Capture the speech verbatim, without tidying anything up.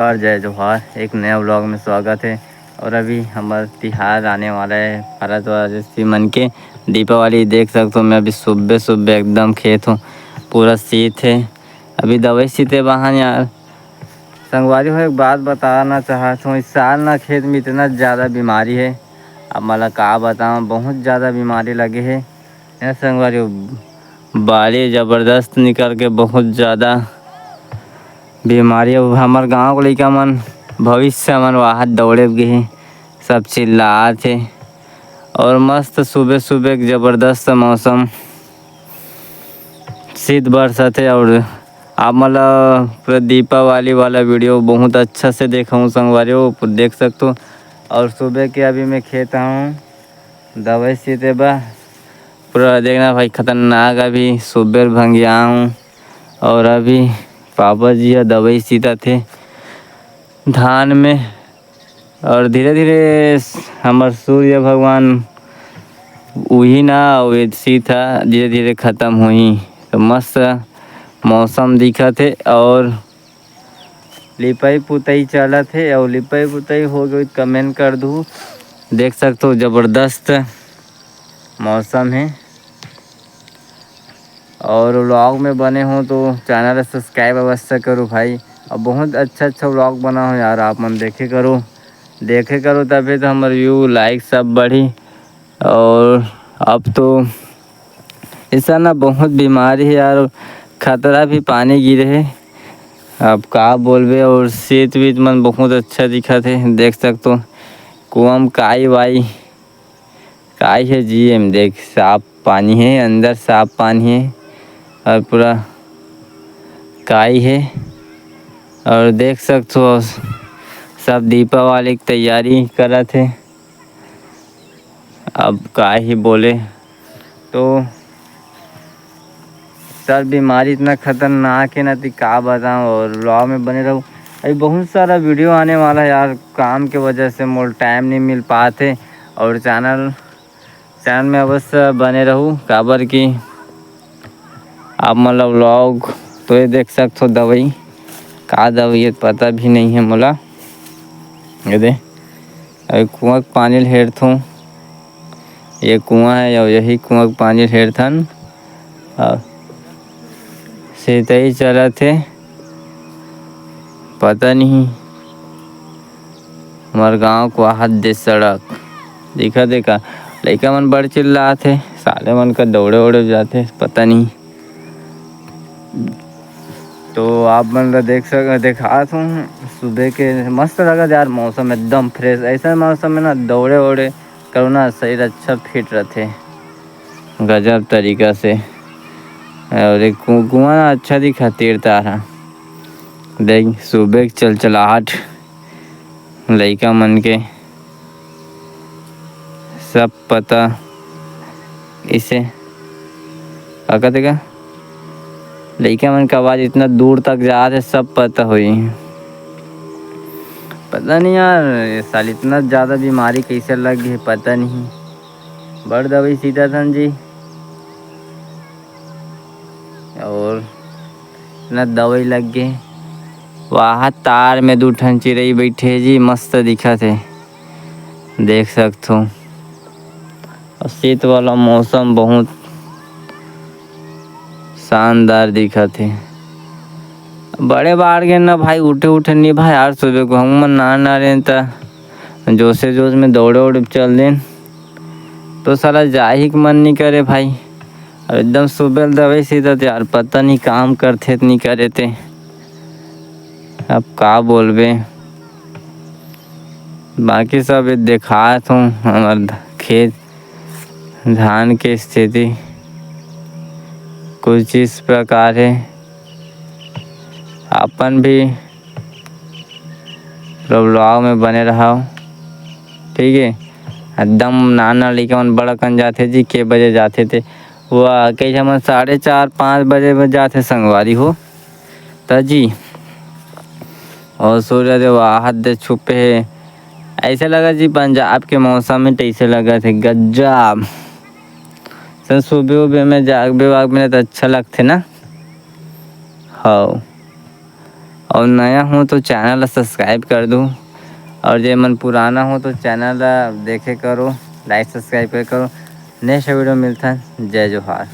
और जय जोहार, एक नया व्लॉग में स्वागत है। और अभी हमर तिहार आने वाला है, भारतवासी मन के दीपावली। देख सकते हो, मैं अभी सुबह सुबह एकदम खेत हूँ, पूरा शीत है। अभी दवाई सीते बहन यार। संगवारी हो, एक बात बताना चाहत हूँ, इस साल ना खेत में इतना ज़्यादा बीमारी है। अब मला का बताऊँ, बहुत ज़्यादा बीमारी लगे है। ए संगवारी हो, बाली जबरदस्त निकल के बहुत ज़्यादा बीमारी। अब हमर गाँव के लइका मन, भविष्य मन वाहत दौड़े गे हे, सब चिल्लात हे। और मस्त सुबह सुबह एक जबरदस्त मौसम, शीत बरसत हे। और आप मन ला पूरा दीपावली वाला वीडियो बहुत अच्छा से देखाऊँ संगवारी हो, देख सकते हो। और सुबह के अभी मैं खेत हूँ दवाई सीते बा, पूरा देखना भाई, खतरनाक। अभी सुबेर भंगिया हूँ और अभी पापा जी ह दवाई सीता थे धान में। और धीरे धीरे हमर सूर्य भगवान उही ना, अउ ये शीत ह धीरे धीरे खत्म होही। तो मस्त मौसम दिखत हे और लिपाई पुताई चलत हे। अउ लिपाई पुताई हो गई त कमेंट कर दू। देख सकते हो, जबरदस्त मौसम है। और व्लॉग में बने हो तो चैनल सब्सक्राइब अवश्य करो भाई। अब बहुत अच्छा अच्छा व्लॉग बना हो यार, आप मन देखे करो, देखे करो, तभी तो हमर व्यू लाइक सब बढ़ी। और अब तो ऐसा ना बहुत बीमारी है यार, खतरा भी पानी गिरे है, अब का बोलबे। और सीत वीत मन बहुत अच्छा दिखत है, देख सकते हो कुआं में काई वाई, काई है जी, एम देख साफ पानी है, अंदर साफ पानी है और पूरा काई है। और देख सकते हो सब दीपावली की तैयारी करत है। अब का ही बोले, तो सर बीमारी इतना खतरनाक है ना, ती का बताऊँ। और व्लॉग में बने रहो, अभी बहुत सारा वीडियो आने वाला है यार, काम के वजह से मोल टाइम नहीं मिल पाते। और चैनल चैनल में अवश्य बने रहू, काबर कि आप मतलब व्लॉग तो ये देख सकते हो, दवाई का दवाई है पता भी नहीं है मोला। ये दे, अभी कुआं के पानी ल हेरथों, ये कुआं है और यही कुआं के पानी ल हेरथन। और सिंचाई चलत हे, पता नहीं हमर गांव को हाथ दे सड़क दिखा देखा। लइका मन बड़ चिल्लात हे, साले मन का दौड़े उड़े जाते, पता नहीं। तो आप मन ला देख सक देखात हूँ, सुबह के मस्त लगत यार, मौसम एकदम फ्रेश। ऐसा मौसम में ना दौड़े उड़े करो ना, शरीर अच्छा फिट रहते गजब तरीका से। और एक कु- कुआं अच्छा दिखा तीर तारा, देख सुबह के चलचलाहट लइका मन के सब पता। इसे का कहते का लइका मन के आवाज इतना दूर तक जात हे, सब पता होई। पता नहीं यार, ये साल इतना ज्यादा बीमारी कैसे लग गई, पता नहीं। बड़ दवाई सीता थन जी, और इतना दवाई लग गए। वाह, तार में दू ठन चिरई बैठे जी, मस्त दिखत हे, देख सकथो। और शीत वाला मौसम बहुत शानदार दिखत हे। बड़े बाढ़ गे ना भाई, उठे उठे नहीं भाई, यार सुबह को हम मन ना ना रहे त जोशे जोश में दौड़े उड़े चल देन, तो साला जाही के मन नहीं करे भाई। अब एकदम सुबह दवाई सीधा यार, पता नहीं काम करथे त नहीं करे ते, अब का बोलबे। बाकी सब ये देखात हूँ हमर ध- खेत धान के स्थिति कुछ इस प्रकार है। अपन भी व्लॉग में बने रहो, ठीक है। एकदम नाना लइका मन बड़ा कन जाथे जी, के बजे जाथे ते वो कई मन साढ़े चार पाँच बजे में जाथे संगवारी हो त जी। और सूर्य देव आहत दे छुपे हे। ऐसे लगा जी पंजाब के मौसम में तैसे लगा थे गजब। सन सुबह उबह में जागबे वागबे ना तो अच्छा लगथे ना। हाँ, और नया हो तो चैनल ला सब्सक्राइब कर दो, और जे मन पुराना हो तो चैनल ला देखे करो, लाइक सब्सक्राइब करे करो। नेक्स्ट वीडियो मिलथन, जय जोहार।